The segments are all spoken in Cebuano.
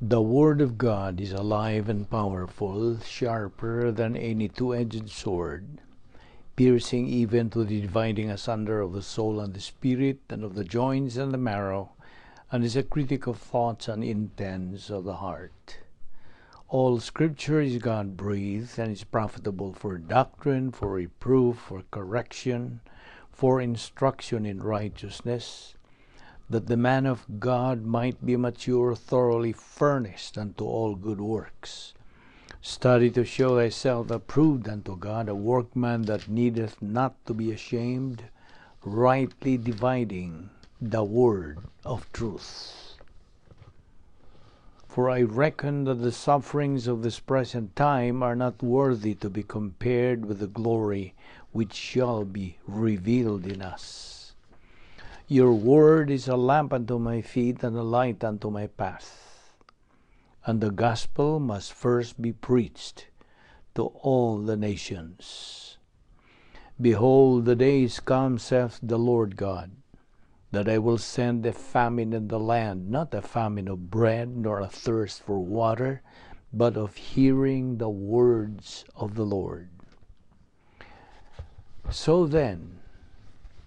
The Word of God is alive and powerful, sharper than any two-edged sword, piercing even to the dividing asunder of the soul and the spirit, and of the joints and the marrow, and is a critic of thoughts and intents of the heart. All Scripture is God-breathed and is profitable for doctrine, for reproof, for correction, for instruction in righteousness, that the man of God might be mature, thoroughly furnished unto all good works. Study to show thyself approved unto God, a workman that needeth not to be ashamed, rightly dividing the word of truth. For I reckon that the sufferings of this present time are not worthy to be compared with the glory which shall be revealed in us. Your word is a lamp unto my feet and a light unto my path. And the gospel must first be preached to all the nations. Behold, the days come, saith the Lord God, that I will send a famine in the land, not a famine of bread, nor a thirst for water, but of hearing the words of the Lord. So then,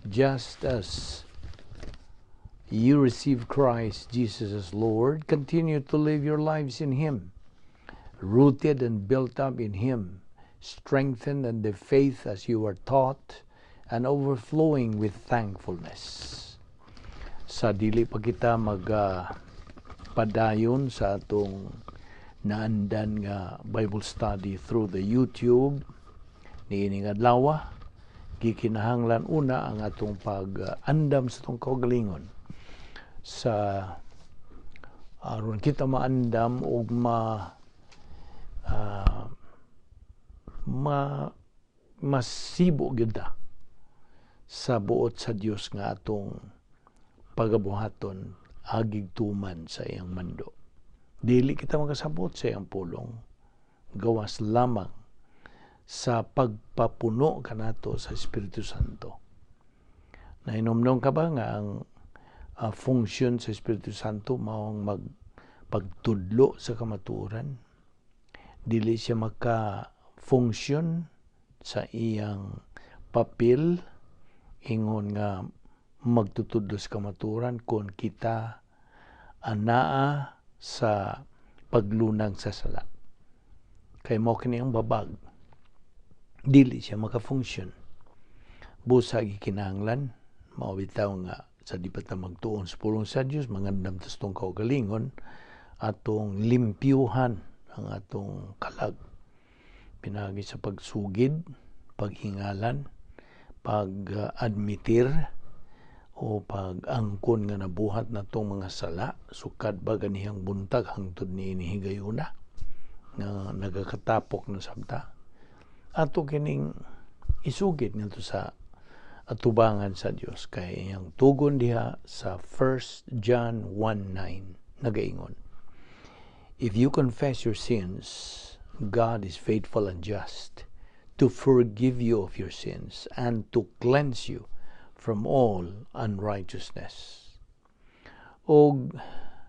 just as you receive Christ Jesus as Lord, continue to live your lives in Him, rooted and built up in Him, strengthened in the faith as you are taught, and overflowing with thankfulness. Sa dili pa kita mag padayon sa atong naandan nga Bible study through the YouTube niining adlaw, gikinahanglan una ang atong pag-andam sa atong kaugalingon sa aron kita maandam og ma masibo gyud ta sa buot sa Dios nga atong pagabuhaton agig tuman sa iyang mando. Dili kita makasabot sa iyang pulong gawas lamang sa pagpapuno kanato sa Espiritu Santo. Nahinomdom ka ba nga ang function sa Espiritu Santo maong magpagtudlo sa kamatuoran? Dili siya maka-function sa iyang papel ingon nga magtutudlo sa kamatuoran kung kita anaa sa paglunang sa sala. Kay mao kini ang babag. Dili siya maka-function. Busa gikinahanglan mao bitaw nga sa di pa ta magtuon sa pulong sa Dios, mangandam ta sa atong kaugalingon, atong limpyuhan ang atong kalag pinaagi sa pagsugid, paghingalan, pag-admitir o pag-angkon nga nabuhat natong mga sala sukad ba ganihang buntag hangtod niini higayuna nga nagakatapok na sabta. Ato kining isugid ngadto sa atubangan sa Dios kay iyang tugon diha sa 1 John 1:9 nagaingon, "If you confess your sins, God is faithful and just to forgive you of your sins and to cleanse you from all unrighteousness." Og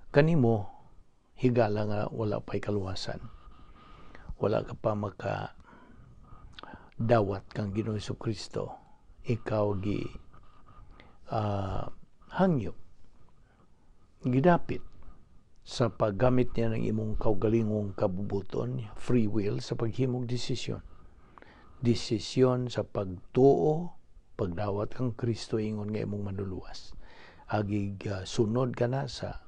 kanimo, higala nga wala pa'y kaluwasan, wala ka pa maka dawat kang Ginoo Kristo, ikaw gi hangyo, gidapit sa paggamit niya ng imong kaugalingong kabubuton, free will, sa paghimog desisyon. Desisyon sa pagtuo, pagdawat kang Kristo ingon nga imong manluluwas. Agig sunod ka na sa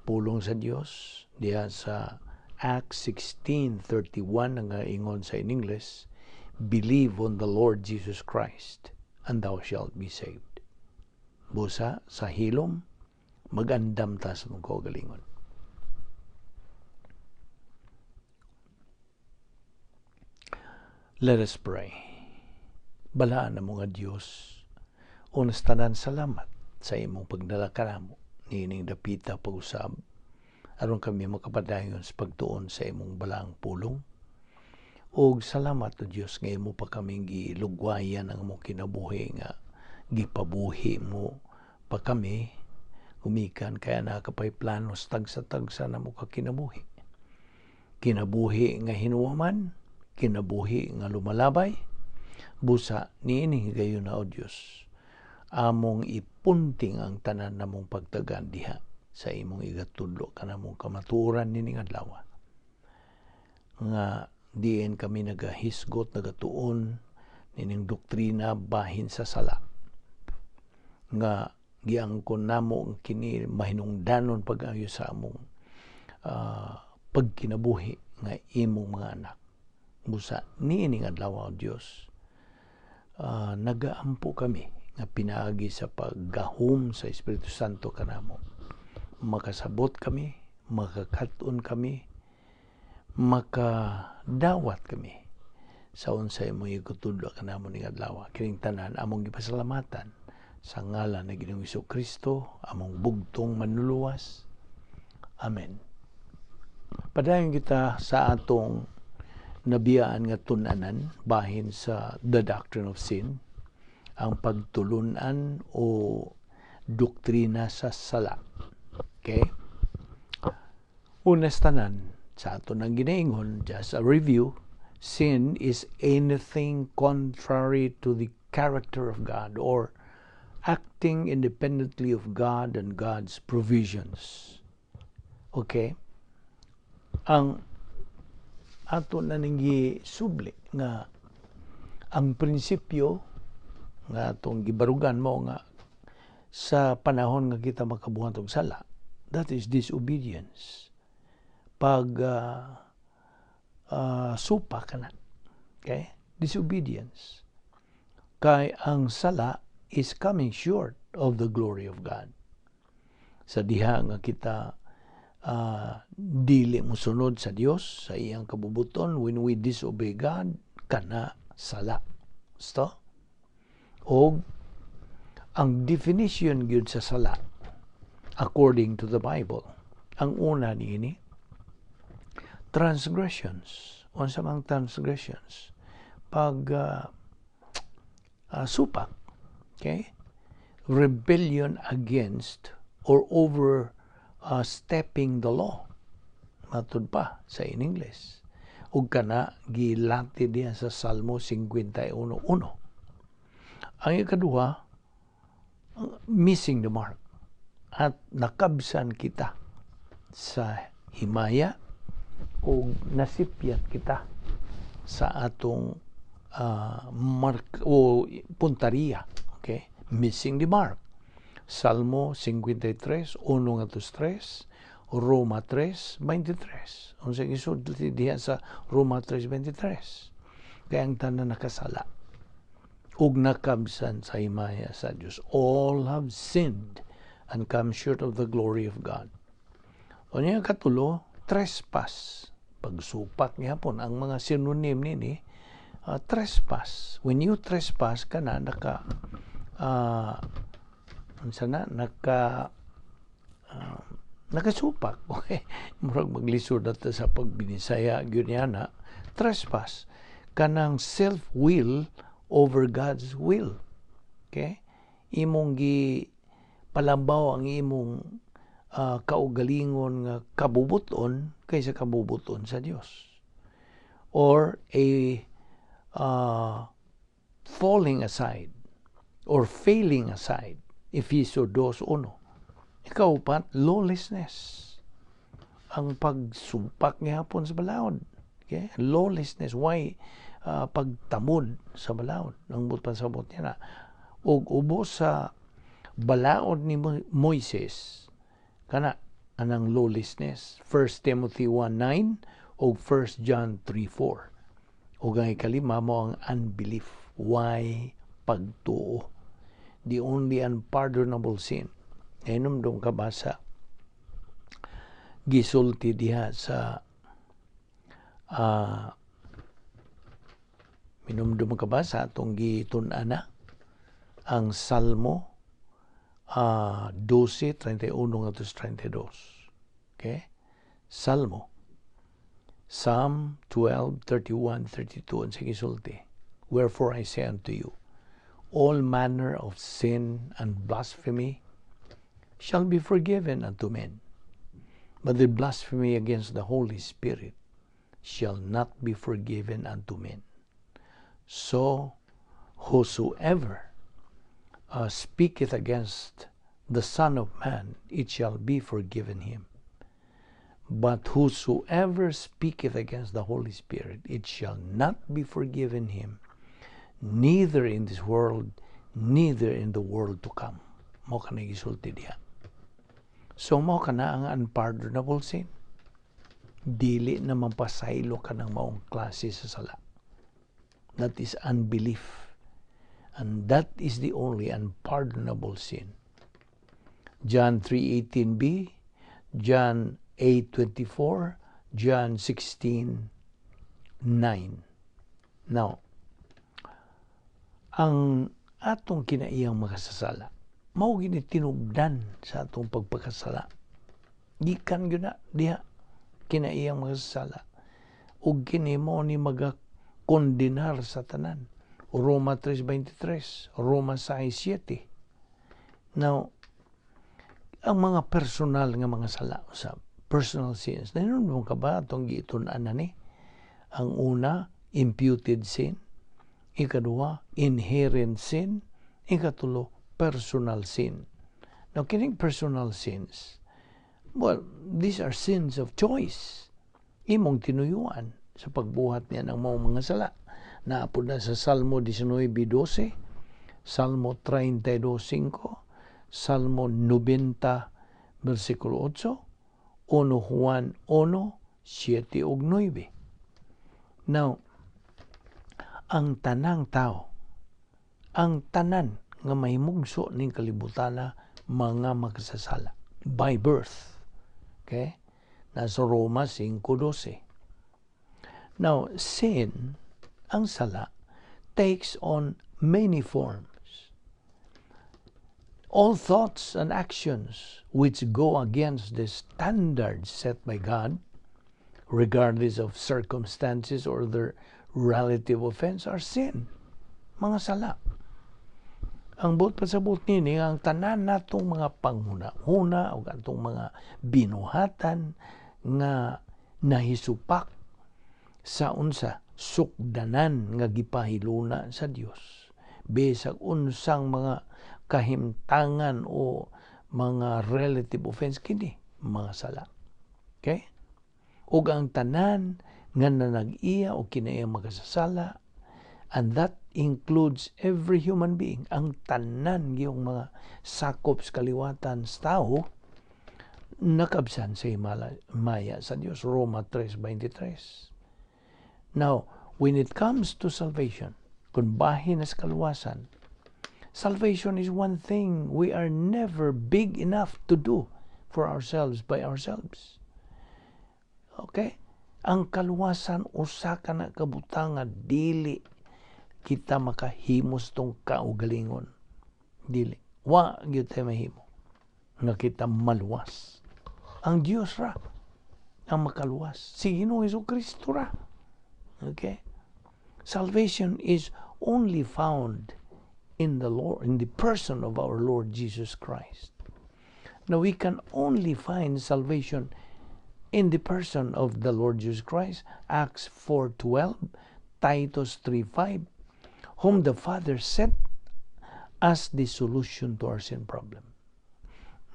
pulong sa Dios diha sa Acts 16:31 nga ingon sa in English, "Believe on the Lord Jesus Christ and thou shalt be saved." Busa sa hilom, magandam ta sa mong kaugalingon. Let us pray. Balaan na mga Diyos, unas tanan, salamat sa imong pagdala kanamo niining dapita pag-usab aron kami makapadayon sa pagtuon sa imong balaang pulong. Og salamat o Dios nga imo pa kaming gilugwayan ang among kinabuhi nga gipabuhi mo pa kami Gumikan kay naa ka pay plano sa tagsa-tagsa namo ka kinabuhi. Kinabuhi nga hinuwaman, kinabuhi nga lumalabay, busa niini higayon na, O Dios, among ipunting ang tanan namong pagtagan diha sa imong igatudlo kanamong kamatuoran nining adlaw. Nga diin kami nagahisgot, nagatuon nining doktrina bahin sa sala. Nga giangkon namo ang kini mahinungdanon pag-ayo sa among pagkinabuhi nga imong mga anak. Busa niining adlaw, O Dios, nagaampo kami nga pinaagi sa paggahom sa Espiritu Santo kanamo, makasabot kami, makakat-on kami, makadawat kami sa unsay imong igutudlo kanamo ning adlaw. Kining tanan among gipasalamatan sa ngalan ni Ginoong Kristo, among bugtong manluluwas. Amen. Padayon kita sa atong nabiyaan nga tun-anan bahin sa the doctrine of sin, ang pagtulunan o doktrina sa sala. Okay? Una sa tanan, sa ato nang ginaingon, just a review, sin is anything contrary to the character of God or acting independently of God and God's provisions. Okay? Ang ato na ning gisubli nga ang prinsipyo nga atong gibarugan mo nga sa panahon nga kita makabuhat og sala, that is disobedience, pag supak kana. Okay, disobedience, kay ang sala is coming short of the glory of God. Sa diha nga kita dili mosunod sa Dios sa iyang kabubuton, when we disobey God, kana sala. Sto og ang definition gyud sa sala according to the Bible, ang una niini, transgressions. Unsa mang transgressions? Pag supak. Okay, rebellion against or over stepping the law, matud pa sa in English. Ug kana gilati diha sa Salmo 51:1. Ang ikaduha, missing the mark, at nakabsan kita sa himaya o nasipyat kita sa atong mark o puntariya. Okay, missing the mark. Salmo 53:1 ngadto 3, Roma 3:23. Unsa gisulti diha sa Roma 3:23? Kay ang tanan nakasala ug nakabsan sa himaya sa Dios. All have sinned and come short of the glory of God. Unya katulo, trespass. Pagsupak gihapon. Ang mga synonym nini, trespass. When you trespass, kana naka unsa na, naka nakasupak. Okay, murag maglisod na sa pagbinisaya gyud niya na trespass, kanang self will over God's will. Okay, imong gi palambaw ang imong kaugalingon nga kabubuton kaysa kabubuton sa Dios, or a falling aside or failing aside, Efeso 2:1. Ikaupat, lawlessness, ang pagsupak gihapon sa balaod. Okay, lawlessness. Why pagtamod sa balaod? Ang buot pasabot niya na ug ubos sa balaod ni Moises kana anang lawlessness, 1 Timothy 1:9 ug 1 John 3:4. Ug ang ikalima mo ang unbelief, why pagtuo, the only unpardonable sin. Hinumdum ka ba sa gisulti diha sa minumdum ka ba sa atong gitun-an na ang Salmo 12:31 ngadto 32? Okay, Salmo, Psalm 12:31 32. Ang gisulti, "Wherefore I say unto you, all manner of sin and blasphemy shall be forgiven unto men. But the blasphemy against the Holy Spirit shall not be forgiven unto men. So, whosoever speaketh against the Son of Man, it shall be forgiven him. But whosoever speaketh against the Holy Spirit, it shall not be forgiven him, neither in this world, neither in the world to come. Mao kana gisulti diha. So mao kana ang unpardonable sin. Dili na mapasaylo kanang maong klase sa sala. That is unbelief. And that is the only unpardonable sin. John 3:18b, John 8:24, John 16:9. Now, ang atong kinaiyang makasasala, mao gini tinubdan sa atong pagpakasala. Gikan gyud na diha kinaiyang makasasala. Ug kini mao ni magakondenar sa tanan. Roma 3:23, Roma 6:7. Now, ang mga personal nga mga sala sa personal sins, nahinumdum ka ba atong giitun-an na ni? Ang una, imputed sin. Ikaduha, inherent sin. Ikatulo, personal sin. Now, kining personal sins, well, these are sins of choice. Imong tinuyuan sa pagbuhat niya ng mga sala. Naa pod na sa Salmo 19:12, Salmo 32:5, Salmo 90, versikulo 8, 1 Juan 1, 7 ug 9. Now, ang tanang tao, ang tanan nga mahimugso ning kalibutana, mga makasasala by birth. Okay? Nasa Roma 5:12. Now, sin, ang sala, takes on many forms. All thoughts and actions which go against the standards set by God, regardless of circumstances or their relative offense, are sin. Mga sala. Ang buot pasabot nini, ang tanan natong mga panghuna-huna o atong mga binuhatan nga nahisupak sa unsa sukdanan nga gipahiluna sa Dios, bisag unsang mga kahimtangan o mga relative offense, kini mga sala. Okay? Ug ang tanan nga nanag-iya o kinaiyang makasasala, and that includes every human being, ang tanan giyong mga sakop sa kaliwatan sa tao, nakabsan sa himala, maya sa Dios. Roma 3:23. Now, when it comes to salvation, kung bahin na sa kaluwasan, salvation is one thing we are never big enough to do for ourselves by ourselves. Okay? Ang kaluwasan, usa ka na kabutang nga dili kita makahimos tong kaugalingon. Dili. Wa gyud tay mahimo nga kita maluwas. Ang Dios ra ang makaluwas. Si Ginoong Kristo ra. Okay? Salvation is only found in the Lord, in the person of our Lord Jesus Christ. Now, we can only find salvation in the person of the Lord Jesus Christ. Acts 4:12, Titus 3:5, whom the Father sent as the solution to our sin problem.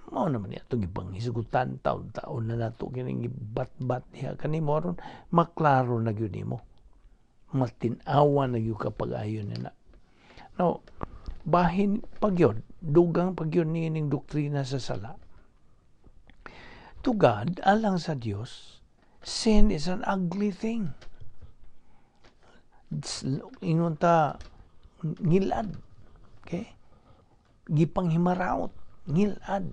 Mao naman niya itong ipanghisgutan, taon-taon na nato kining gibat-bat diha kanimo aron maklaro na gyud nimo. Matin-awa na gyud kapag ayon na. Now, bahin pagyod, dugang pagyod niining doktrina sa sala. To God, alang sa Dios, sin is an ugly thing. Ingon ta, ngilad. Okay? Gipanghimaraot, ngilad.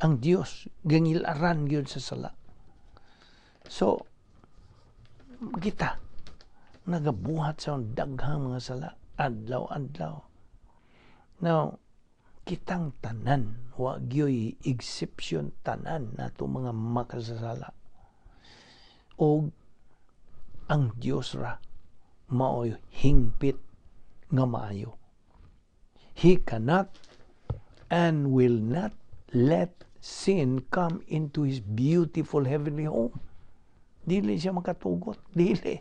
Ang Dios, gangilaran gyud sa sala. So, kita, nagabuhat sa daghang mga sala, adlaw-adlaw. Now, kitang tanan, wa gyoy exception, tanan nato mga makasasala. Og ang Dios ra maoy hingpit nga maayo. He cannot And will not let sin come into His beautiful heavenly home. Dili siya makatugot. Dili.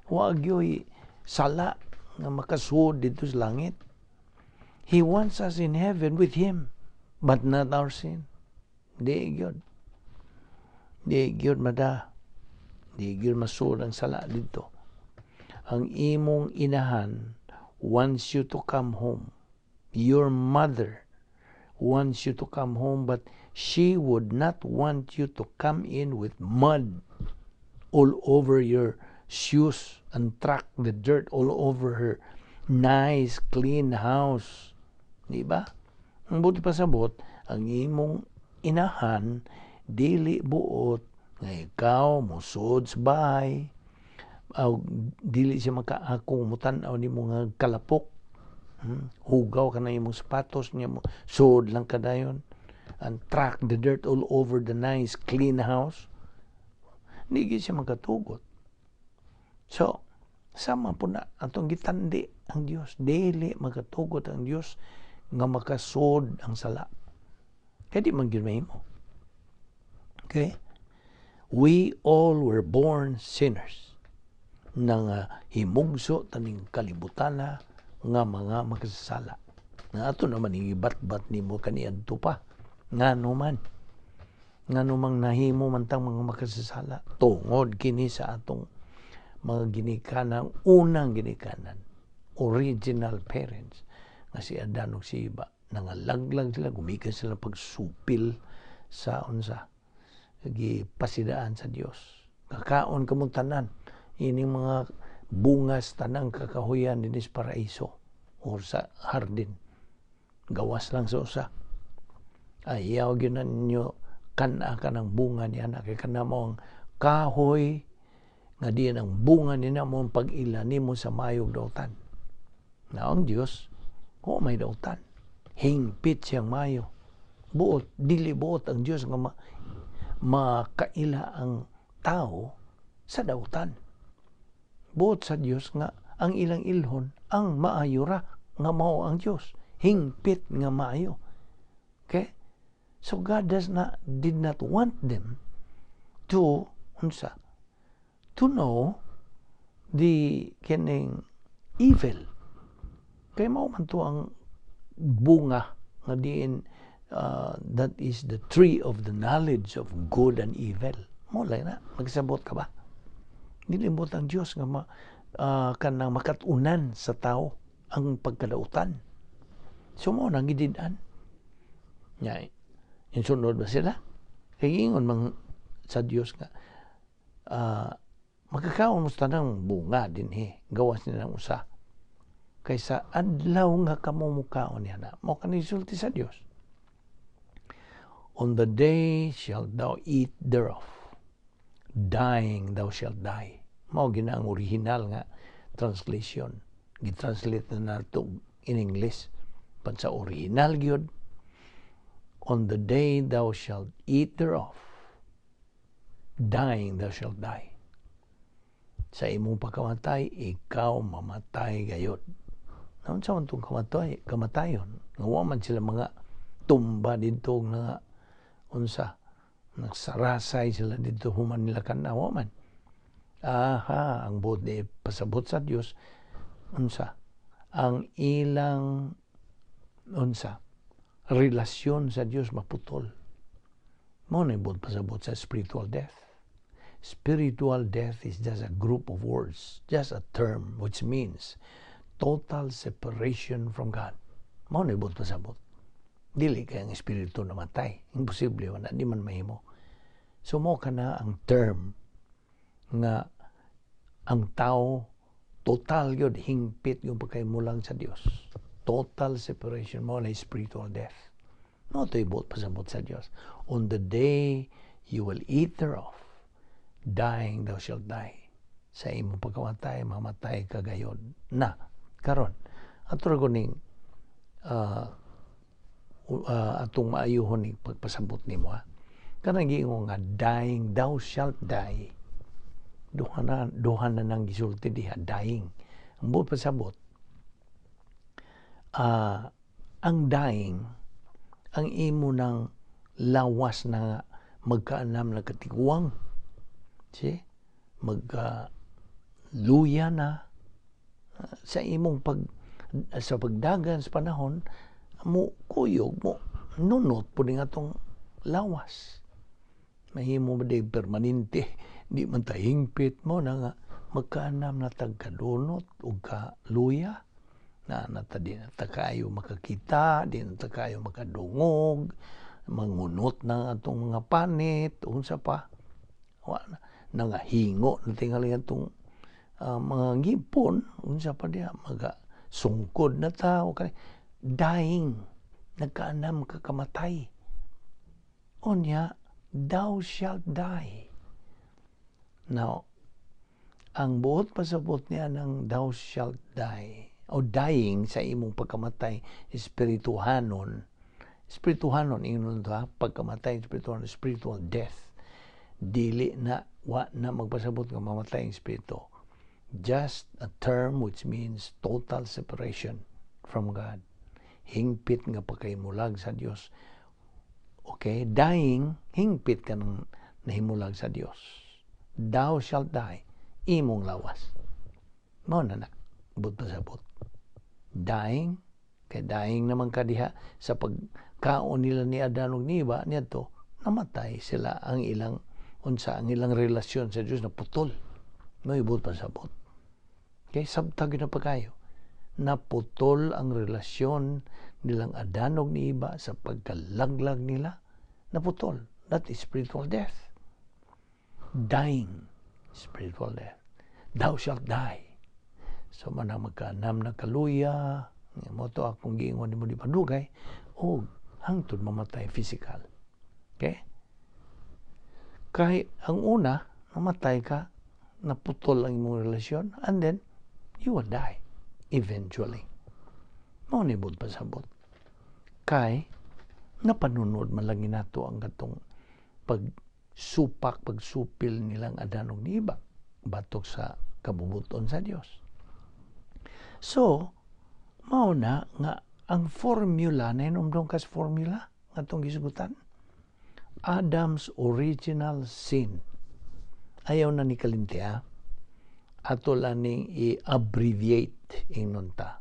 Wa gyoy sala nga makasuod didto sa langit. He wants us in heaven with Him, but not our sin. Di gyud. Di gyud mada. Di gyud masuod ang sala didto. Ang imong inahan wants you to come home. Your mother wants you to come home, but she would not want you to come in with mud all over your shoes and track the dirt all over her nice, clean house. Di ba? Ang buot pasabot, ang imong inahan, dili buot nga ikaw musod sa bahay, aw dili siya makaakong mutan-aw nimo nga kalapok. Hugaw ka na imong sapatos niya mo sud lang ka dayon and track the dirt all over the nice clean house. Hindi gyud siya makatugot. So, sama po na atong gitandi ang Dios. Dili makatugot ang Dios nga makasud ang sala. Kaya di man gyud mahimo. Okay? We all were born sinners. Nang himugso taning kalibutana nga mga makasasala. Nga ato naman ibatbat nimo kaniadto pa. Ngano man? Ngano mang nahimo man tang mga makasasala? Tungod kini sa atong mga ginikanan, unang ginikanan, original parents, nga si Adan ug si Eva, nangalaglag sila, gumikan sila pagsupil sa unsa, gipasidaan sa Dios. "Kakaon kamong tanan, ining mga bungas tanang kakahuyan dinhi sa paraiso or sa hardin. Gawas lang sa usa. Ayaw gyud na ninyo kan-a kanang bunga niya na kay kana mo ang kahoy nga diyan ang bunga niya mo ang pag-ila nimo sa mayog dautan." Na ang Dios, wa may dautan. Hingpit siyang mayo. Buot, dili buot ang Dios nga makaila ang tao sa dautan. Buot sa Dios nga ang ilang ilhon ang maayo ra nga mao ang Dios. Hingpit nga maayo. Okay? So God does not did not want them to unsa, to know the kining evil. Kay mao man to ang bunga nga diin that is the tree of the knowledge of good and evil. Mo lang na, magsabot ka ba? Dili buot ang Dios nga kanang makatunan sa tao ang pagkadautan. So mo nang gidid-an. Nya, insunod ba sila? Kay ingon mang sa Dios nga "Makakaon mo sa tanang bunga dinhi, gawas nila ng usa. Kay sa adlaw nga kamo mukaon niya na," mo kani sulti sa Dios. "On the day shall thou eat thereof, dying thou shalt die." Mao gina ang original nga translation. Gi-translate na nato in English. But sa original gyud, "On the day thou shalt eat thereof, dying thou shalt die." Sa imong pagkamatay, ikaw mamatay gayod. Naunsa man itong kamatay, kamatayon? Nga wa man sila mga tumba dito nga unsa, nagsarasay sila dito human nila kan-a, wa man. Aha, ang buot ni pasabot sa Dios unsa, ang ilang unsa, relasyon sa Dios maputol. Mo na buot pasabot sa spiritual death. Spiritual death is just a group of words, just a term which means total separation from God. Mo na buot pasabot. Dili kay ang espiritu namatay. Imposible man, di man mahimo. So mo kana ang term nga ang tao total yun, hingpit yung pagkaimulang sa Dios. Total separation mo na spiritual death. No, ito buot pasabot sa Dios. "On the day you will eat thereof, dying thou shalt die." Sa imong pagkamatay, mamatay ka gayod. Na, karon, ato ra ko ning atong maayuhon ni pagpasabot nimo ha. Kanang giingon nga "dying thou shalt die." Duha na nang gisulti diha, dying. Ang buot pasabot, ang dying Ang imo ng lawas na magkaanam na katiguang. See? Magka luya na sa imong pag sa pagdagan sa panahon, mo kuyog, mo nunot po nga atong lawas. Mahimo ba di permanente, di man ta hingpit mo na nga magkaanam na tagkadunot o kaluya na nata di na ta kaayo makakita, di na ta kaayo makadungog, mangunot na atong mga panit, unsa pa wa na, nangahingo na tingali atong mga ngipon, unsa pa diha, maga sungkod na ta o kani dying, nagkaanam ka kamatay. Unya, thou shalt die. Now, ang buot pasabot niya ng thou shalt die o dying sa imong pagkamatay espirituhanon, espirituhanon ingon to ha, pagkamatay espirituhanon, spiritual death, dili na, wa na magpasabot nga mamatay ang espiritu, just a term which means total separation from God, hingpit nga pagkahimulag sa Dios. Okay, dying, hingpit ka ng nahimulag sa Dios. Thou shalt die, imong lawas mao na na buot pasabot dying, kay dying naman ka diha sa pagkaon nila ni Adan ug ni Eva niadto, namatay sila. Ang ilang unsa, ang ilang relasyon sa Dios naputol. Mo buot pasabot kay sabtag na pagkayo naputol ang relasyon nilang Adan ug ni Eva sa pagkalaglag nila, naputol. That is spiritual death, dying, spiritual death. Thou shalt die. So man ang magkaanam na kaluya mo to akong giingon nimo di padugay o hangtod mamatay physical. Okay, kay ang una, namatay ka, naputol ang imong relasyon, and then you will die eventually. Mao ni buot pasabot kay napanunod man lang nato ang katong pagsupak, pagsupil nilang Adan ug ni Eva batok sa kabubuton sa Dios. So mao na nga ang formula na hinumdum kas formula nga atong gisugutan, Adam's original sin. Ayaw na ni kalimti ha, ato lang ning i-abbreviate ingnon ta,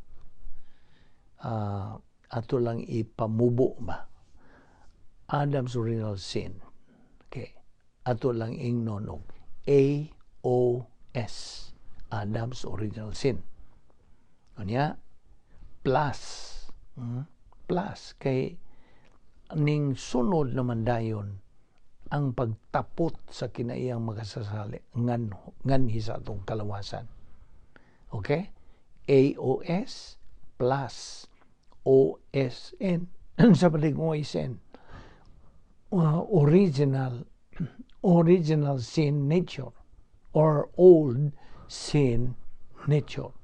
ato lang ipamubo ba, Adam's original sin. Okay, ato lang ingnon og AOS, Adam's original sin. Unya plus, plus kay ning sunod naman dayon ang pagtapot sa kinaiyang makasasali ngan nganhi sa atong kalawasan. Okay? AOS plus OSN. Sa palig OSN? Original sin nature or old sin nature.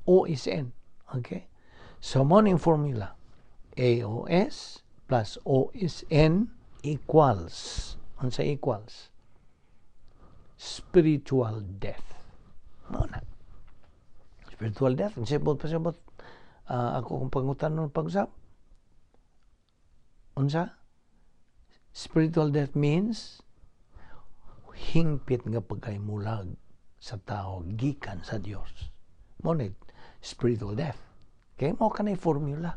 OSN. Okay? So, mao ning formula. AOS plus OSN equals. Unsa equals? Spiritual death. Mao na. Spiritual death. Unsa buot pasabot? Ako kung pangutanon pag-usap. Unsa? Spiritual death means hingpit nga pagkahimulag sa tao gikan sa Dios. Mao ni spiritual death. Okay, mao kanay formula.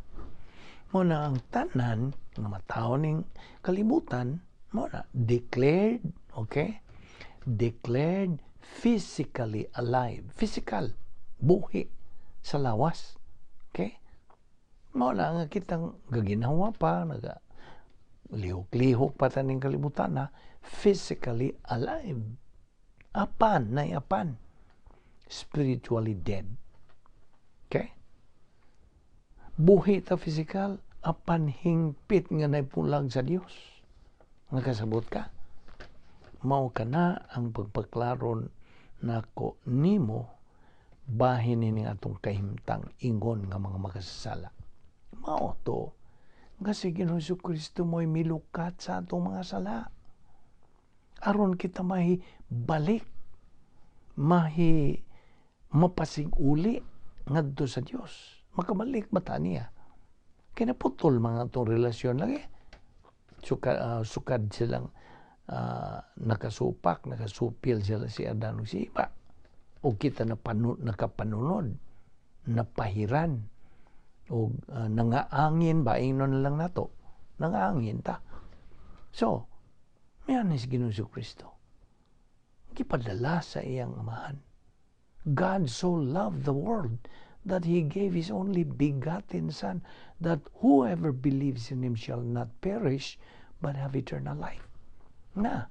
Mao na ang tanan nga matawo ning kalibutan, mao na declared, okay? Declared physically alive. Physical, buhi sa lawas. Okay? Mao na nga kitang gaginawa pa, naga lihok-lihok pa taning kalibutan na physically alive. Apan, nay apan. Spiritually dead. Okay? Buhi ta physical, apan hingpit nga naipulag sa Dios. Nakasabot ka? Mao ka na ang pagpaklaron nako nimo bahin ini atong kahimtang ingon nga mga makasasala. Mao to nga si Ginoong Kristo mo'y milukat sa atong mga sala. Aron kita mahi balik, mahi mapasig-uli ngadto sa Dios. Makabalik mata niya. Kaya naputol mga atong relasyon lagi. Sukad silang nakasupak, nakasupil sila si Adan ug si Eva. O kita na nakapanunod, napahiran, o nangaangin ba, ingnon na lang nato, nangaangin ta. So, mayan si Ginoong Kristo. Gipadala sa iyang Amahan. God so loved the world that He gave His only begotten Son, that whoever believes in Him shall not perish, but have eternal life. Na,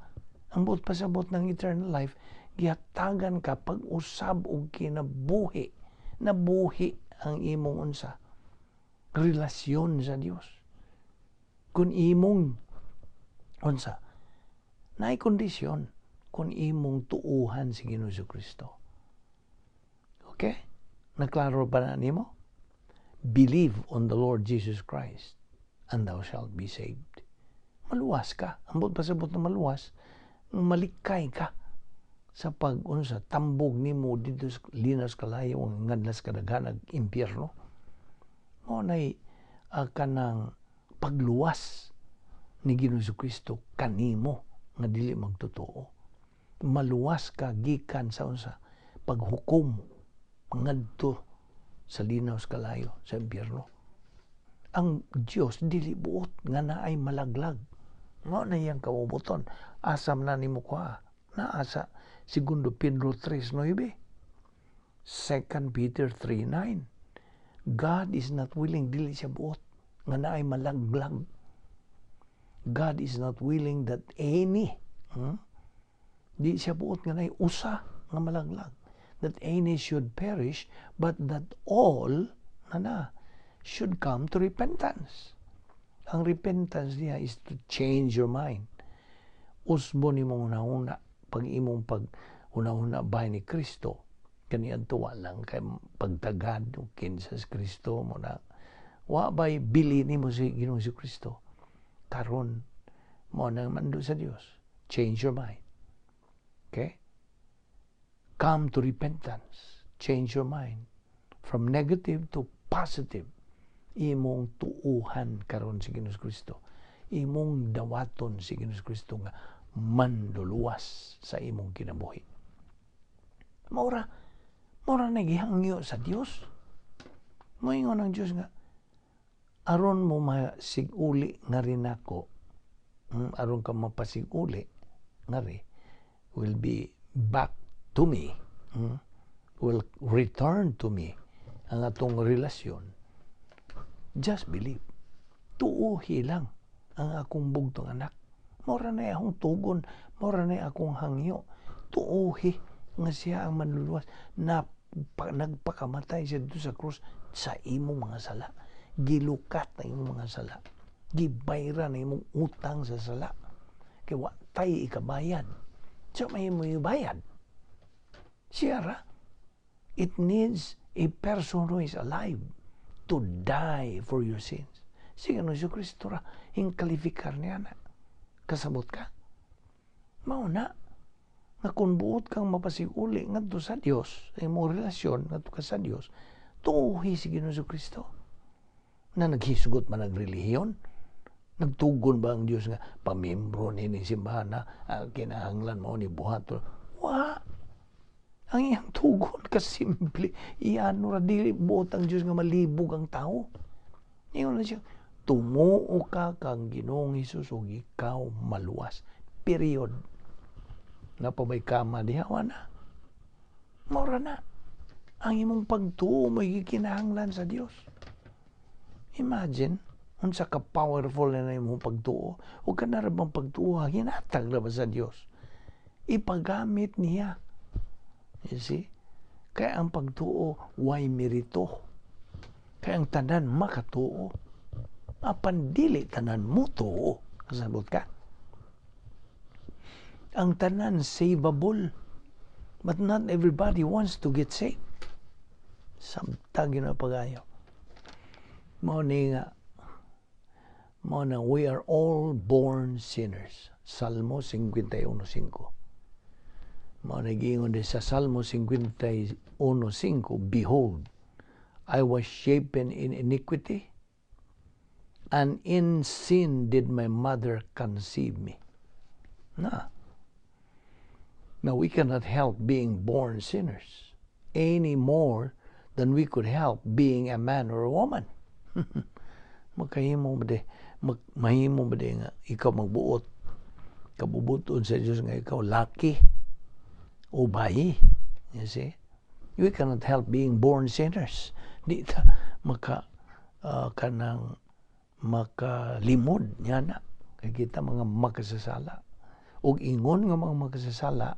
ang buot pasabot ng eternal life, gihatagan ka pag-usab og kinabuhi, nabuhi ang imong unsa, relasyon sa Dios. Kung imong unsa, naay kondisyon kung imong tuuhan si Ginoong Kristo. Okay? Naklaro ba na nimo? Believe on the Lord Jesus Christ and thou shalt be saved. Maluwas ka. Ang buot pasabot na maluwas, malikay ka sa pag unsa tambog nimo didto sa linaw kalayo ang ngadlas kadaghanag impyerno. Mao nay kanang pagluwas ni Ginoong Kristo kanimo nga dili magtotoo. Maluwas ka gikan sa unsa, paghukom ngadto sa linaw sa kalayo, sa impyerno. Ang Dios dili buot nga naay malaglag. Mao na iyang kaubuton. Asam na nimo kuha? Naa sa Segundo Pedro 3:9. 2 Peter 3:9. God is not willing, dili siya buot nga naay malaglag. God is not willing that any, Di siya buot nga naay usa nga malaglag. That any should perish, but that all na na should come to repentance. Ang repentance niya is to change your mind. Usbo nimo una-una pag imong pag una-una bay ni Kristo, kaniadto wa lang kay pagtagad o kinsa si Kristo mo na wa bay bili nimo si Ginoong si Kristo. Karon mo nang mando sa Dios, change your mind. Okay? Come to repentance. Change your mind from negative to positive. Imong tuuhan karon si Ginoong Kristo. Imong dawaton si Ginoong Kristo nga manluluwas sa imong kinabuhi. Maura na gihangyo sa Dios. Moingon ang Dios nga aron mo masiguli nga rin ako, aron ka mapasiguli ngari, will be back to me, will return to me ang atong relasyon. Just believe. Tuuhi lang ang akong bugtong anak. Mora na akong tugon, mora na akong hangyo. Tuuhi nga siya ang manluluwas na nagpakamatay siya dito sa krus sa imong mga sala. Gilukat na imong mga sala. Gibayra na imong utang sa sala. Kay wa tay ikabayad. Siya may mo ibayad. Siya ra. It needs a person who is alive to die for your sins. Sige no, si Kristo ra, hingkalifikar niya na. Kasabot ka? Mao na nga kung buot kang mapasiguli ngadto sa Dios, sa imong relasyon ngadto ka sa Dios, tuuhi si Ginoong Kristo. Na naghisgot man ang relihiyon, nagtugon ba ang Dios nga pamembro ni simbahan na kinahanglan mo ni buhat? Wa. Ang iyang tugon kasimple, iyano ra, dili buot ang Dios nga malibog ang tao. Ingon na siya, tumuo ka kang Ginoong Hesus ug ikaw maluwas. Period. Napabay kama diha, na. Mora na. Ang imong pagtuo may gikinahanglan sa Dios. Imagine, unsa ka powerful na imong pagtuo. Ug kana ra bang pagtuo, hinatag ra ba sa Dios? Ipagamit niya. You see? Kaya ang pagtuo, way merito. Kaya ang tanan makatuo. Apan dili tanan mo tuo. Kasabot ka? Ang tanan savable. But not everybody wants to get saved. Samtag yun ang pagayo. Mao ni nga, mao na we are all born sinners. Salmo 51:5. Mao na giingon din sa Salmo 51:5, "Behold, I was shapen in iniquity." And in sin did my mother conceive me." Na. Now, we cannot help being born sinners any more than we could help being a man or a woman. Makahimo ba di, mahimo ba di nga ikaw magbuot, kabubuton sa Diyos nga ikaw laki o bayi? You see? We cannot help being born sinners. Di ta maka kanang makalimod niya na. Kay kita mga makasasala. Ug ingon nga mga makasasala,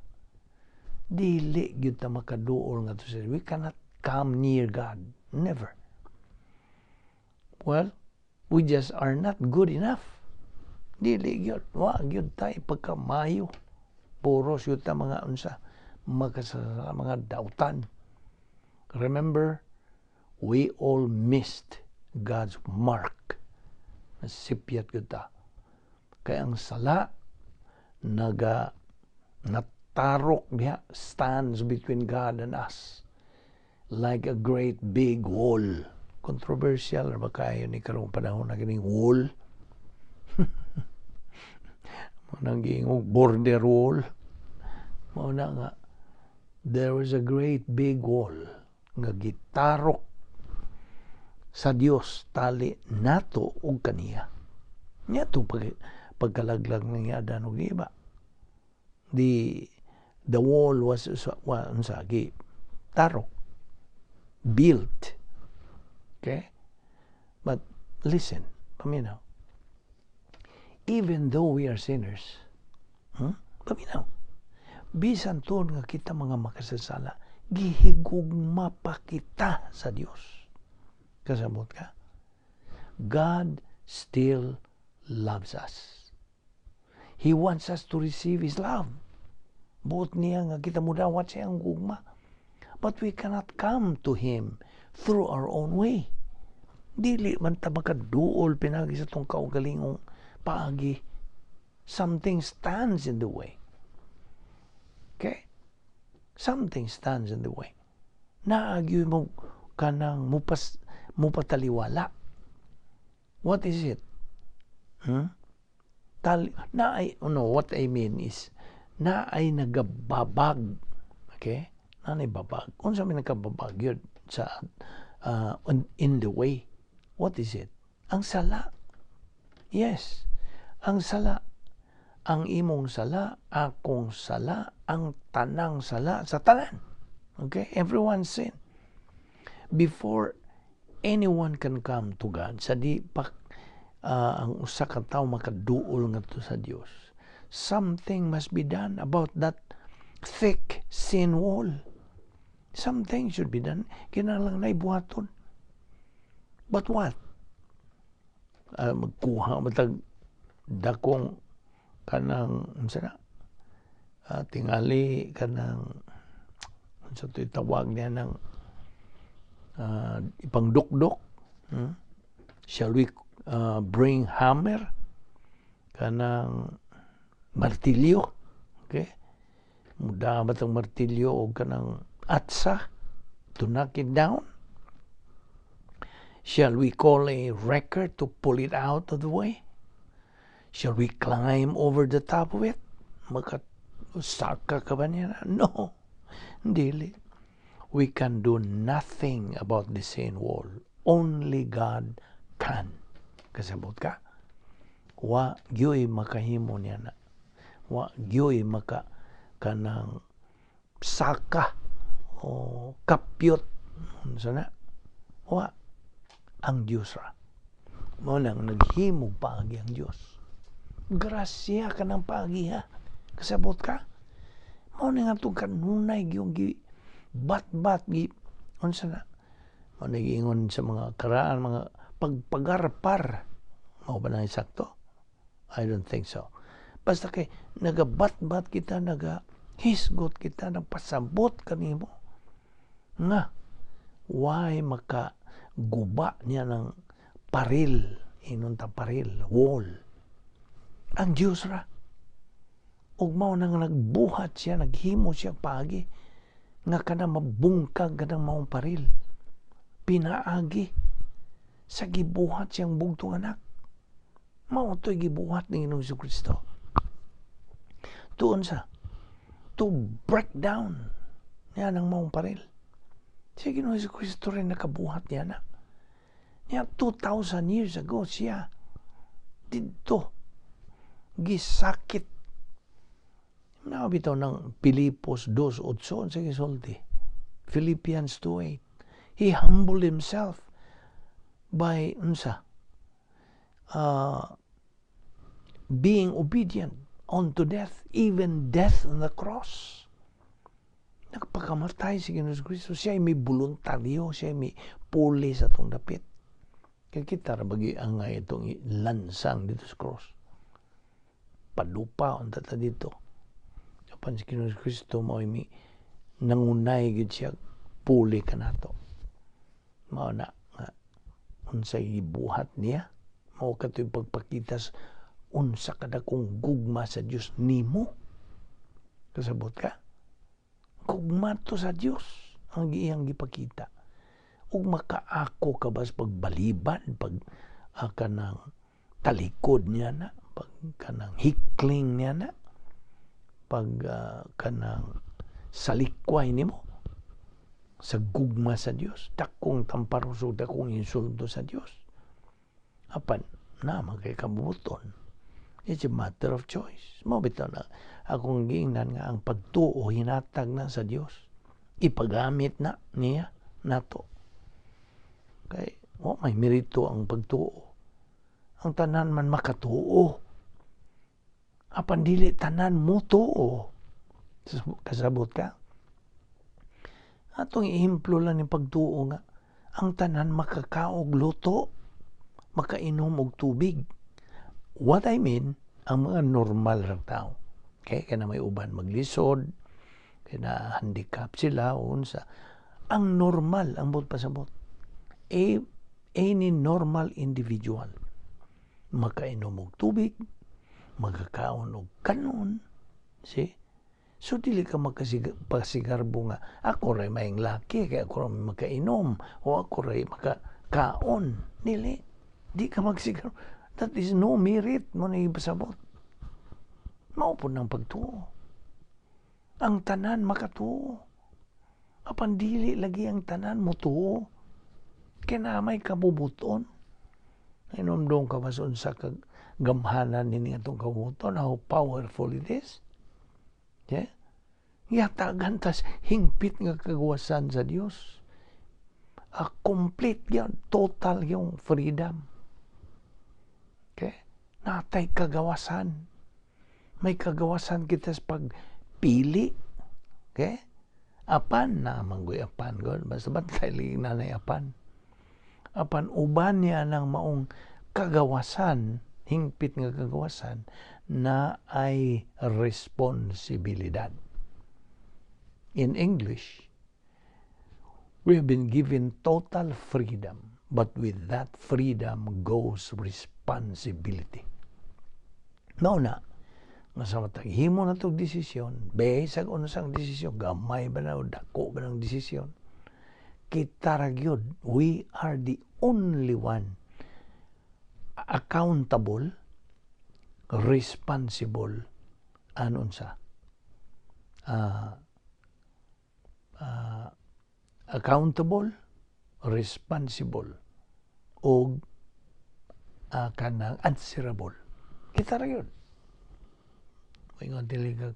dili gyud ta makaduol ngadto sa. We cannot come near God. Never. Well, we just are not good enough. Dili gyud. Wa gyud tay pagkamayo. Puros gyud ta mga unsa, makasasala, mga dautan. Remember, we all missed God's mark. Nasipyat gyud ta. Kay ang sala naga natarok diha, stands between God and us like a great big wall. Controversial ra ba kayo ni karong panahon na kining wall? Mao nang giingong border wall. Mao na nga there was a great big wall nga gitarok sa Dios tali nato ug kaniya. Nya pag pagkalaglag ni Adan ug Eva. The wall was, well, unsa, gi tarok, built. Okay? But listen, paminaw. Even though we are sinners, Paminaw. Bisan tuon nga kita mga makasasala, gihigugma pa kita sa Dios. Kasabot ka? God still loves us. He wants us to receive His love. Buot niya nga kita mudawat sa iyang gugma. But we cannot come to Him through our own way. Dili man ta makaduol pinagi sa atong kaugalingong paagi. Something stands in the way. Okay? Something stands in the way. Naa gyoy mo kanang mupas mupataliwala. What is it? Hmm? Tal na ay, no, what I mean is naay nagababag. Okay? Naay babag. Unsa may nagkababag yun sa in the way? What is it? Ang sala. Yes. Ang sala. Ang imong sala, akong sala, ang tanang sala sa tanan. Okay? Everyone sin. Before anyone can come to God, sa di pa ang usa ka tawo makaduol ngadto sa Dios, something must be done about that thick sin wall. Something should be done. Kinahanglan na ibuhaton. But what? Magkuha matag dakong kanang unsa na, tingali kanang unsa to tawag niya ng ipangdukdok, Shall we bring hammer, kanang martilyo? Okay, mudabat ang martilyo o kanang atsa to knock it down? Shall we call a wrecker to pull it out of the way? Shall we climb over the top of it? Maka saka ka ba niya? No. Dili. We can do nothing about the sin wall. Only God can. Kasabot ka? Wa gyoy makahimo niya na. Wa gyoy maka kanang saka o kapyot, unsa na. Wa, ang Dios ra. Mao nang naghimog paagi ang Dios. Grasya kanang paagi ha. Kasabot ka? Mao na nga itong kanunay yung gi bat-bat gi unsa na. Mao na giingon sa mga karaan, mga pagpagarpar. Mao ba na sakto? I don't think so. Basta kay nagabat-bat kita, naga hisgot kita, nagpasabot kanimo nga why maka guba niya ng paril, inon ta paril, wall. Ang Dios ra. Ug mao nang nagbuhat siya, naghimo siya paagi nga kana mabungkag kanang maong paril. Pinaagi sa gibuhat siyang bugtong anak. Mao to'y gibuhat ni Ginoong Kristo. Tuon sa to break down niya ng maong paril. Si Ginoong Kristo rin nakabuhat niya na. Niya 2,000 years ago siya didto gisakit na bitaw ng Pilipos 2:8 sa gisulti. Philippians 2:8. He humbled himself by unsa being obedient unto death, even death on the cross. Nagpakamatay si Ginoong Kristo. Siya ay may voluntaryo, siya ay may puli sa atong dapit. Kaya kita ra bagi ang nga itong lansang dito sa cross. Palupa unta ta dito. Apan si Ginoong Kristo mao may nangunay gid siya puli kanato. Mao na nga unsay gibuhat niya, mao katoy pagpakita sa unsa kadakong gugma sa Dios nimo. Kasabot ka? Gugma to sa Dios ang iyang gipakita. Ug makaako ka ba sa pagbaliban, pag kanang talikod niya na, pag kanang hikling niya na, pag kanang salikway nimo sa gugma sa Dios, dakong tamparos ug dakong insulto sa Dios. Apan na kay kabubuton. It's a matter of choice. Mao bitaw na akong giingnan nga ang pagtuo hinatag na sa Dios. Ipagamit na niya nato. Kay wa may merito ang pagtuo. Ang tanan man makatuo. Apan dili tanan mo tuo. Kasabot ka? Atong ehemplo lang ni pagtuo nga ang tanan makakaog luto, makainom og tubig. What I mean, ang mga normal ra tao. Okay, kaya na may uban maglisod, kaya na handicap sila o unsa. Ang normal, ang buot pasabot. Any normal individual makainom og tubig, magakaon og kanon, see? So dili ka makasigarbo nga ako ray maayong laki kay ako ray makainom o ako ray makakaon. Dili. Di ka magsigarbo. That is no merit mo na ipasabot. Mao pod ng pagtuo. Ang tanan makatuo. Apan dili lagi ang tanan motuo. Kay naa may kabubuton. Hinumdum ka ba sa unsa ka gamhanan nini atong kabubuton, how powerful it is? Yeah? Gihatagan tas hingpit nga kagawasan sa Dios. A complete gyud, total yung freedom. Okay? Natay kagawasan. May kagawasan kita sa pagpili. Okay? Apan na manggoy apan god. Basta bantay lagi nanay apan. Apan uban niya ng maong kagawasan, hingpit nga kagawasan, na ay responsibilidad. In English, we have been given total freedom, but with that freedom goes responsibility. Mao na, nga sa matag himo na tog desisyon, bisag unsang desisyon, gamay ba na o dako ba ng desisyon, kita ra gyud, we are the only one accountable, responsible, anon sa accountable, responsible, o kanang answerable. Kita ra gyud. Ingon dili ka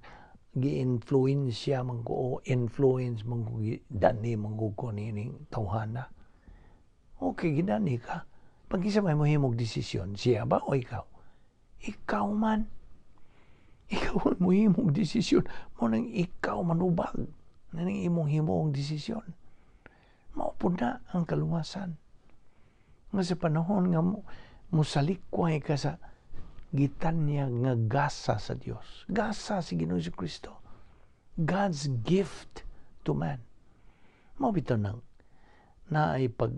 gi-influensya man ko o influence man ko, dani man ko nining tawhana. Okay, gidani ka. Pag isa may mohimog desisyon, siya ba o ikaw? Ikaw man. Ikaw man mohimog desisyon. Mo nang ikaw manubag. Naning imong himong desisyon. Mao pud na ang kaluwasan. Nga sa panahon nga mo, musalikway ka sa gitanyag nga gasa sa Dios. Gasa si Ginoong Kristo. God's gift to man. Mao bitaw nang naay pag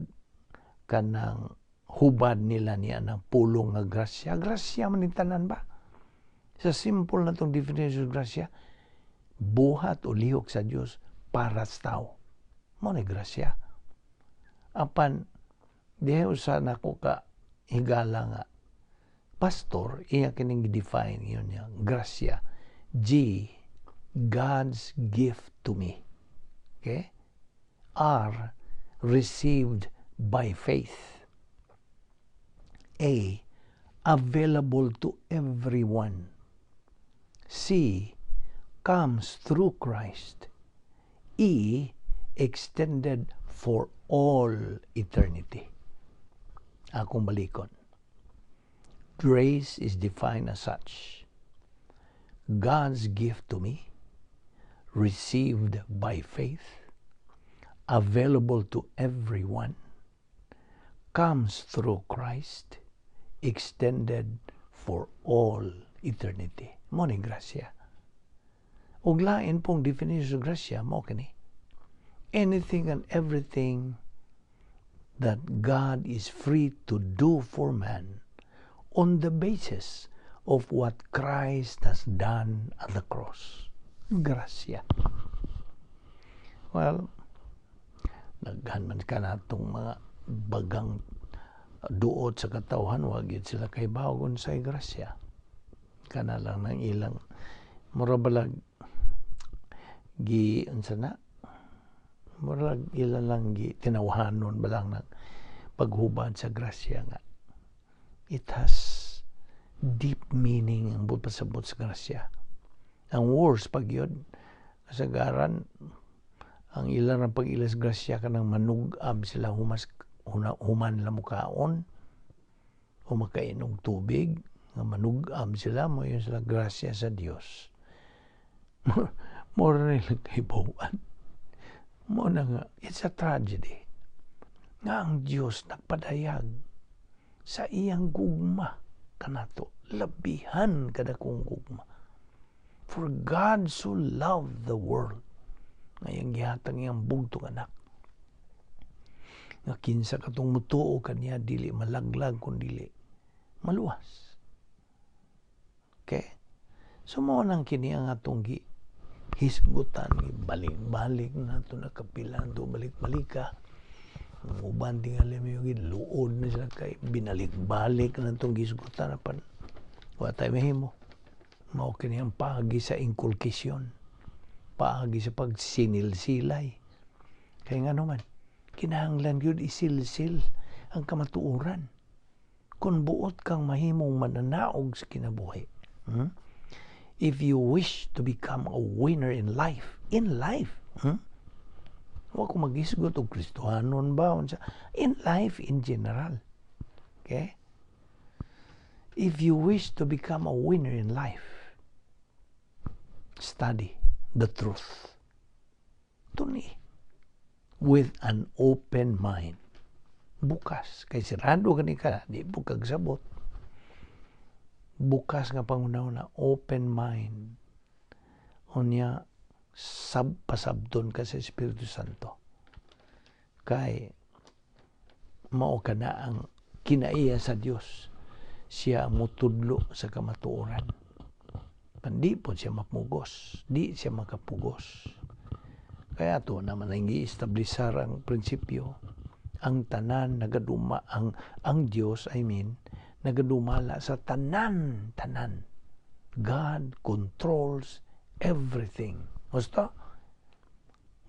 kanang hubad nila niya ng pulong nga grasya. Grasya man ni tanan ba? Sa simple na tong definition of grasya, buhat o lihok sa Dios para sa tao. Mao ni grasya. Apan diha usa nako ka higala nga Pastor, iya kining define yun niya, grasya. G, God's gift to me. Okay? R, received by faith. A, available to everyone. C, comes through Christ. E, extended for all eternity. Akong balikon. Grace is defined as such: God's gift to me, received by faith, available to everyone, comes through Christ, extended for all eternity. Mao ni grasya. Ug lain pong definition sa grasya mao kini: anything and everything that God is free to do for man on the basis of what Christ has done at the cross. Grasya. Well, daghan man ka natong mga bagang duot sa katawhan, wa gyud sila kahibaw unsay grasya. Kana lang nang ilang mura balag gi unsa na, murag ila lang gi tinawhanon ba lang nag paghubad sa grasya nga it has deep meaning ang buot pasabot sa grasya. Ang worst pag yun, kasagaran, ang ilang ang pag-ilas grasya kanang manug-ab sila humas huna, human la mukaon o makainom tubig nga manug-ab sila mo yun sila grasya sa Dios. Mora nila kahibaw-an. Mao na nga, it's a tragedy nga ang Dios nagpadayag sa iyang gugma kanato, labihan kadakong gugma. For God so loved the world nga iyang gihatag iyang bugtong anak nga kinsa katong mutuo kaniya dili malaglag kun dili maluwas. Okay, so mao nang kini ang atong gi hisgutan, balik-balik nato, nakapila to balik-balika. Ang uban tingali mo yung luod na sila kay binalik-balik na itong gisgutan, apan wa tay mahimo. Mao kini ang paagi sa inculcation, paagi sa pagsinilsilay, kay ngano man kinahanglan gyud isilsil ang kamatuoran kung buot kang mahimong mananaog sa kinabuhi. If you wish to become a winner in life, Wa ko magisgot og Kristohanon ba unsa, in life in general. Okay? If you wish to become a winner in life, study the truth. Tuni with an open mind. Bukas kay sirado gani ka, di po kag sabot. Bukas nga panghuna-huna, open mind. Unya sab pasabton ka sa Espiritu Santo. Kay mao ka na ang kinaiya sa Dios. Siya ang mutudlo sa kamatuoran. Di po siya mapugos, di siya makapugos. Kaya to naman ang gi-establisar ang prinsipyo, ang tanan nagaduma ang Dios, I mean, nagadumala sa tanan tanan. God controls everything. Gusto?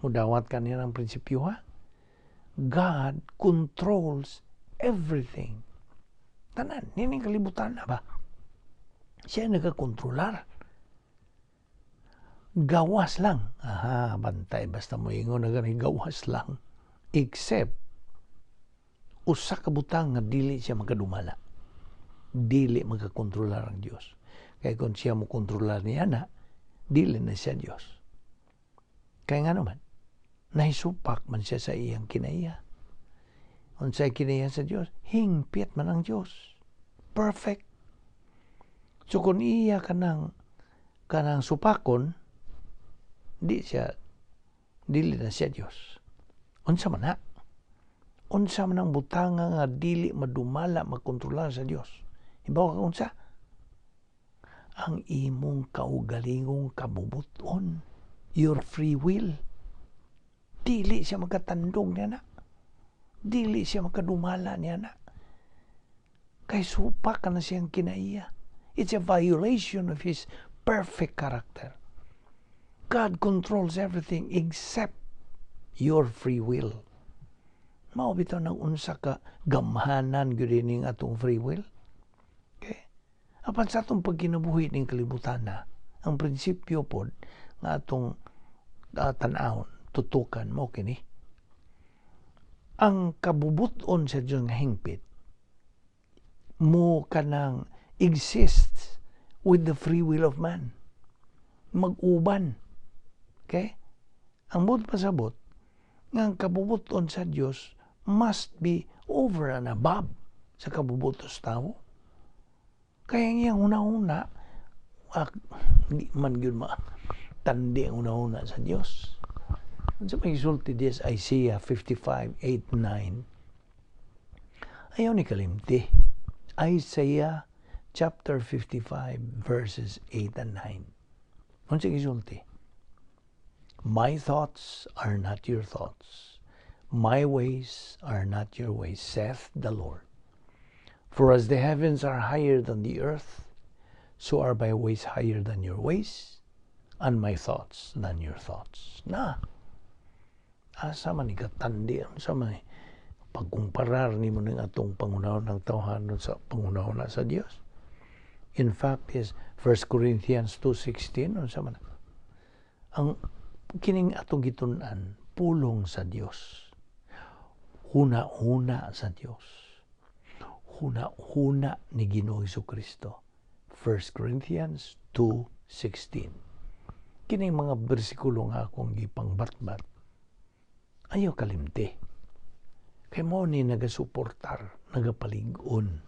Mudawat ka niya ng prinsipyo, ha? God controls everything. Tanan, nining kalibutan na ba? Siya nagakontrolar. Gawas lang. Aha, bantay basta mo ingon na gani, gawas lang. Except usa ka butang nga dili siya makadumala. Dili makakontrolar ang Dios. Kay kung siya mo kontrolar niya na, dili na siya Dios. Kaya nga naman, nahisupak man siya sa iyang kinaiya. Unsay kinaiya sa Dios? Hingpit man ang Dios. Perfect. So kung iya kanang supakon, di siya dili na siya Dios. Unsa man na? Unsa man ang butanga nga dili madumala, makontrolar sa Dios? Hibaw ka unsa? Ang imong kaugalingong kabubuton, your free will. Dili siya makatandog niya na. Dili siya makadumala niya na. Kay supak ka na siyang kinaiya. It's a violation of His perfect character. God controls everything except your free will. Mao bitaw nang unsa ka gamhanan gyud ning atong free will. Okay? Apan sa atong pagkinabuhi ning kalibutan na, ang prinsipyo pod nga atong tan-awon, tutukan mo kini. Ang kabubuton sa Dios nga hingpit mo kanang exists with the free will of man. Mag-uban. Okay? Ang buot pasabot, nga ang kabubuton sa Dios must be over and above sa kabubuton sa tao. Kaya ang iyang huna-huna, di man gyud ma tandi ang huna-huna sa Dios. Unsa may gisulti diya sa Isaiah 55, 8, 9? Ayaw ni kalimti. Isaiah chapter 55 verses 8 and 9. Unsa gisulti? "My thoughts are not your thoughts. My ways are not your ways, saith the Lord. For as the heavens are higher than the earth, so are my ways higher than your ways, and my thoughts than your thoughts." Na, asa man ni katandi, unsa man ni pagkumparar nimo ning atong panghunahuna ng tawhanon sa panghunahuna sa Dios? In fact, is 1 Corinthians 2:16, unsa man ang kining atong gitun-an? Pulong sa Dios, huna-huna sa Dios, huna-huna ni Ginoong Kristo. 1 Corinthians 2:16. Kining mga bersikulo nga akong gipangbatbat, ayaw kalimti. Kay mo ni nagasuportar, nagapalig-on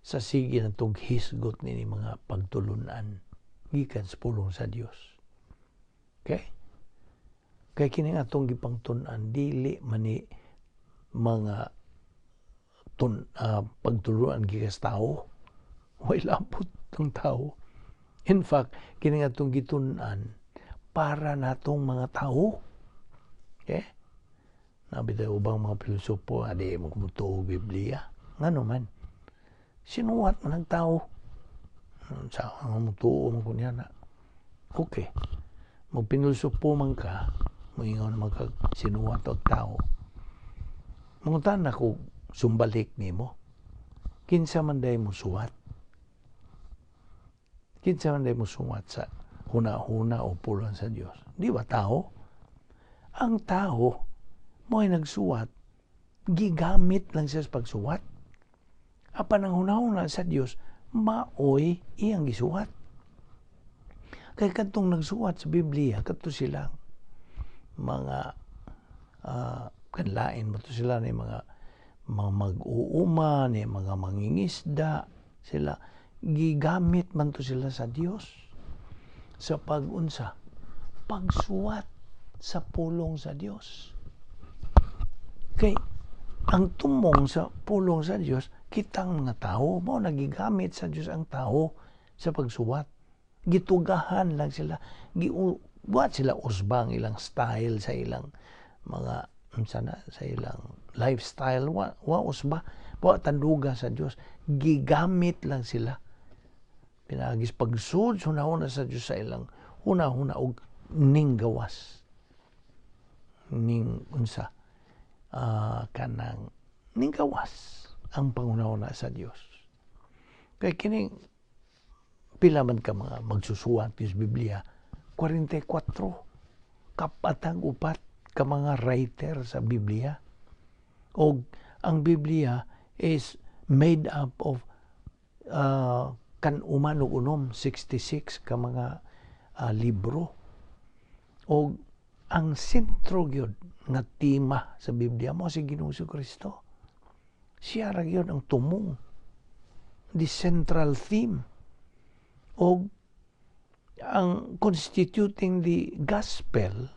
sa sige na tong hisgot ni mga pagtulunan gikan sa pulong sa Dios. Okay? Kay kini atong gipangtun-an, dili man ni mga pagtulunan gikan sa tao. Way labot ng tao. In fact, kini atong gitun-an para natong mga tao. Okay? Naa bitay ubang mga pilosopo, adi mo kumutuo Biblia. Ngano man? Sinuwat man ang tao. Sa ang mutuo mo kunya na. Okay. Magpinulosopo man ka, moingon man kag sinuwat og tao. Mangutan ako, sumbalik nimo. Kinsa man day mo suwat? Kinsa man day mo suwat sa huna-huna o pulong sa Dios? Di ba tao? Ang tao mo'y nagsuwat, gigamit lang siya sa pagsuwat. Apan ang hunahuna sa Dios, maoy iyang gisuwat. Kay kadtong nagsuwat sa Biblia, kadto silang mga kanlain mo to sila ni mga mag-uuma, ni mga mangingisda, sila gigamit man to sila sa Dios sa pagunsa, pagsuwat sa pulong sa Dios. Kay ang tumong sa pulong sa Dios, kitang mga tao, mao nagigamit sa Dios ang tao sa pagsuwat. Gitugahan lang sila, gibuhat sila usbang ilang style sa ilang mga unsa na, sa ilang lifestyle, wa usba, wa tanduga sa Dios, gigamit lang sila. Pinaagis pagsud hunahuna sa Dios sa ilang huna-huna og ning gawas. Ning unsa, kanang ning gawas ang panghunahuna sa Dios. Kay kining pila man ka mga magsusuwat sa Biblia? 44 kapatang upat ka mga writer sa Biblia. Og ang Biblia is made up of kan-uman og unom, 66 ka mga libro. Og ang sentro gyud nga tema sa Biblia mo si Ginoong Kristo. Siya ra gyud ang tumong, the central theme. Og ang constituting the gospel,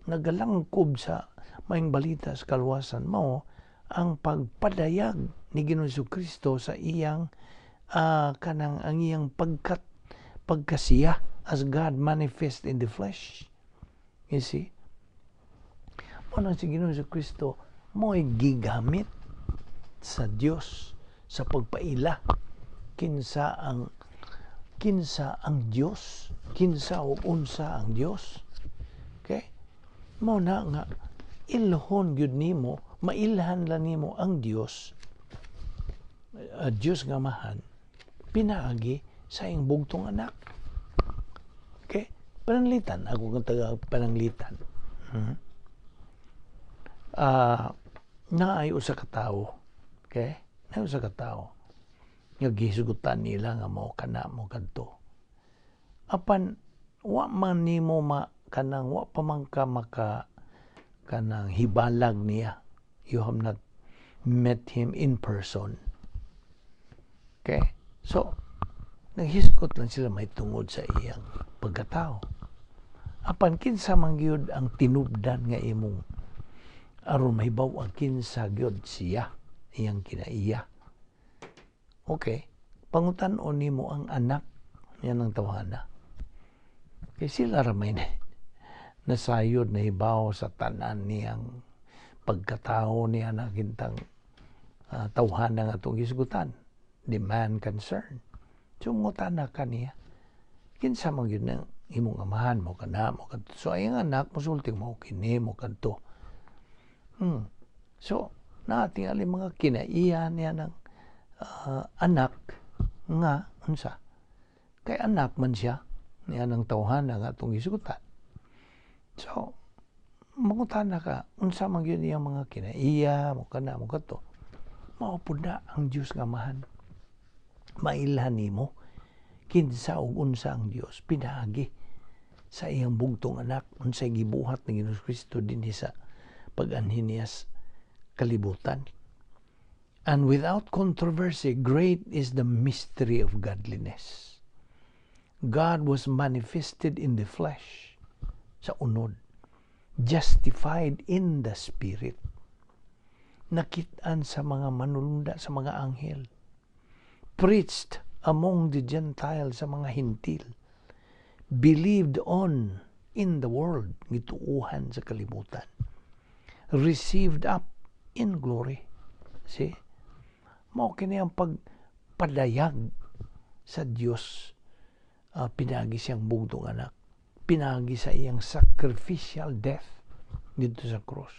nagalangkob sa maayong balita sa kaluwasan, mao ang pagpadayag ni Ginoong Kristo sa iyang kanang ang iyang pagkasiya as God manifest in the flesh. You see? Mao si Ginoong Kristo mo'y gigamit sa Dios. sa pagpaila kinsa ang Dios, kinsa ug unsa ang Dios. Okay? Mao na nga ilhon gyud nimo, mailhan lang nimo ang Dios, Dios nga Amahan, pinaagi sa iyang bugtong anak. Okay? Pananglitan, ako kang taga pananglitan. Naay usa ka tawo. Okay? Naay usa ka tawo nga gihisgutan nila nga mao kana, mo kadto. Apan wa man nimo ma kanang wa pa man ka maka kanang hibalag niya. You have not met him in person. Okay? So, naghisgot lang sila may tungod sa iyang pagkatao. Apan kinsa man gyud ang tinubdan nga imong aron mahibaw ang kinsa gyud siya, iyang kinaiya? Okay. Pangutan-on nimo ang anak niya ng tawhana. Kay sila ra may nasayod na hibaw sa tanan niyang pagkatao niya na kintang tawhana nga atong hisgutan. The man concerned. So, mangutana ka niya. Kinsa man gyud nang imong amahan, mo kana, mo kadto? So, ay ang anak, musulti mo kini, mo kadto. So, natingali mga kinaiya niya ng anak nga unsa kay anak man siya niya ng tawhana nga atong hisgutan. So, mangutana ka, unsa man gyud iyang mga kinaiya, mo kana, mo kadto. Mao pud na ang Dios nga Amahan. Mailhan nimo kinsa ug unsa ang Dios pinaagi sa iyang bugtong anak, unsay gibuhat ni Ginoong Kristo dinhi sa pag-anhi niya sa kalibutan. And without controversy, great is the mystery of godliness. God was manifested in the flesh, sa unod, justified in the spirit, nakitaan sa mga manulunda, sa mga anghel, preached among the Gentiles, sa mga Hintil, believed on in the world, gituuhan sa kalibutan, received up in glory. See? Mao kini ang pagpadayag sa Dios pinagi siyang bugtong anak, pinagi sa iyang sacrificial death dito sa cross,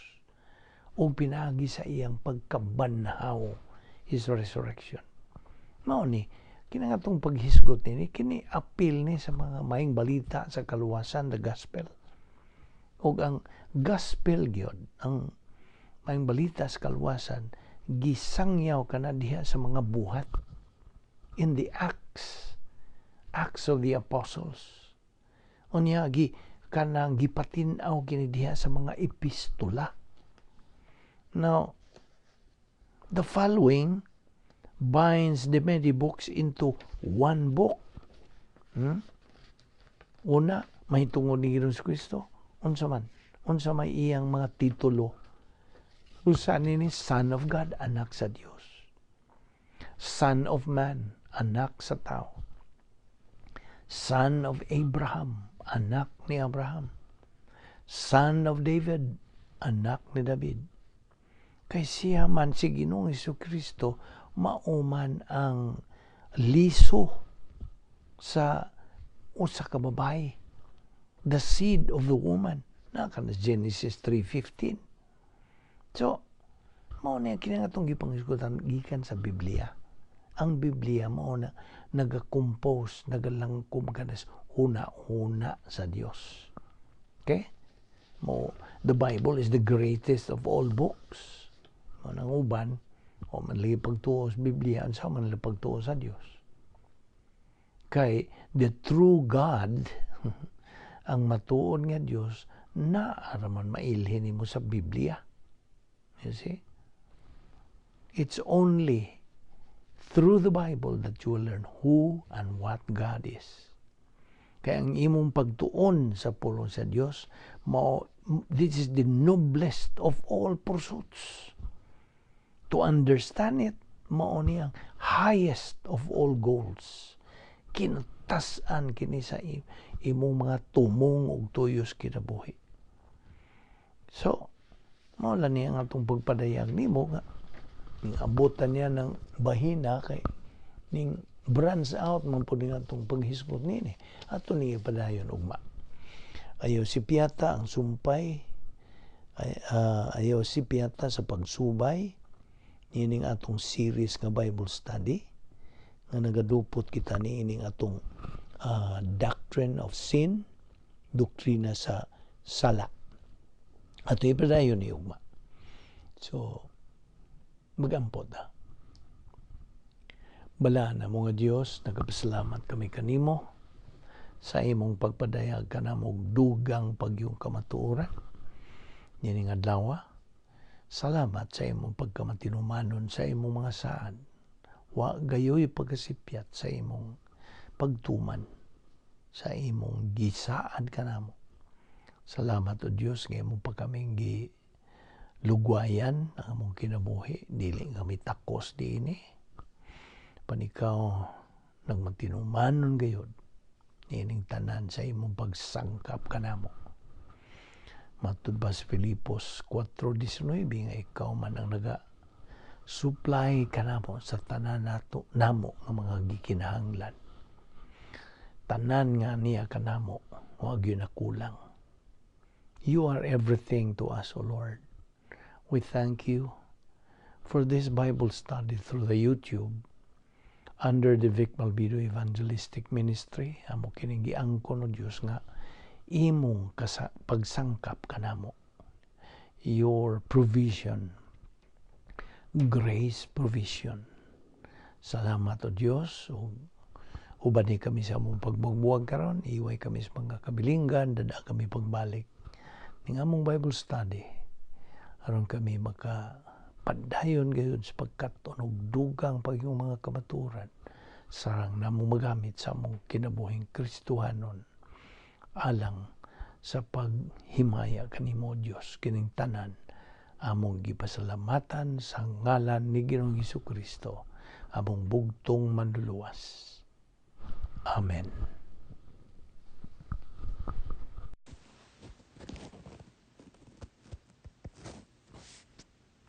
o pinagi sa iyang pagkabanhaw, his resurrection. Mao ni kini nga atong paghisgot nini, kini apil ni sa mga maayong balita sa kaluwasan, the gospel. Ug ang gospel gyud, ang maayong balita sa kaluwasan, gisangyaw kana diha sa mga buhat, in the Acts of the Apostles. Unya gi kanang gipatin-aw kini diha sa mga epistola. Now, the following binds the many books into one book. Una, mahitungod ni Ginoong Kristo. Unsa man? Unsa may iyang mga titulo? Usa ni Son of God, anak sa Dios. Son of Man, anak sa tao. Son of Abraham, anak ni Abraham. Son of David, anak ni David. Kay siya man si Ginoong Kristo mauman ang liso sa usa ka babae. The seed of the woman. Na kana Genesis 3:15. So, mao na kini nga atong gipanghisgutan gikan sa Biblia. Ang Biblia mao na nagacompose, nagalangkob kanas huna-huna sa Dios. Okay? Mo the Bible is the greatest of all books. Mao nang uban o man lagi pagtuo sa Biblia, unsa man lagi pagtuo sa Dios? Kay the true God, ang matuod nga Dios, naa raman mailhin nimo sa Biblia. You see? It's only through the Bible that you will learn who and what God is. Kaya ang imong pagtuon sa pulong sa Dios, mao, this is the noblest of all pursuits. To understand it, mao ni ang highest of all goals. Kinatas-an kini sa imong mga tumong ug tuyos kinabuhi. So, mao lang niya ang atong pagpadayag nimo nga Ning abutan niya ng bahina kay ning branch out man pud nga atong paghisgot nini. Ato ni ipadayon ugma. Ayaw sipyata ang sumpay, ay, ayaw sipyata sa pagsubay niining atong series nga Bible study nga nagadupot kita niining atong doctrine of sin, doktrina sa sala. Ato ipadayon ni ugma. So, magampo ta. Balaan namo nga Dios, nagapasalamat kami kanimo sa imong pagpadayag kanamo og dugang pagyong kamatuoran niining adlaw. Salamat sa imong pagkamatinumanon sa imong mga saad. Wa gayoy pagkasipyat sa imong pagtuman sa imong gisaad kanamo. Salamat, O Dios, nga imong pa kaming gi lugwayan ang among kinabuhi, dili kami takos diini. Pan ikaw nagmatinumanon gayod niining tanan sa imong pagsangkap kanamo. Matud ba sa Filipos 4:19 nga ikaw man ang naga supply kanamo sa tanan nato namo nga mga gikinahanglan. Tanan nga niya kanamo, wa gyud nakulang. You are everything to us, O Lord. We thank you for this Bible study through the YouTube under the Vic Malvido Evangelistic Ministry. Amo kining giangkon, O Dios, nga imong pagsangkap kanamo. Your provision, grace provision. Salamat, O Dios. Ug uban ni kami sa among pagbuwag karon, iway kami sa mga kabilinggan, dada kami pagbalik ning among Bible study aron kami maka padayon gayud sa pagkat-on og dugang pagyong mga kamatuoran sarang namo magamit sa among kinabuhing Kristohanon alang sa paghimaya kanimo, Dios. Kining tanan among gipasalamatan sa ngalan ni Ginoong Hesus Kristo, among bugtong Manluluwas. Amen.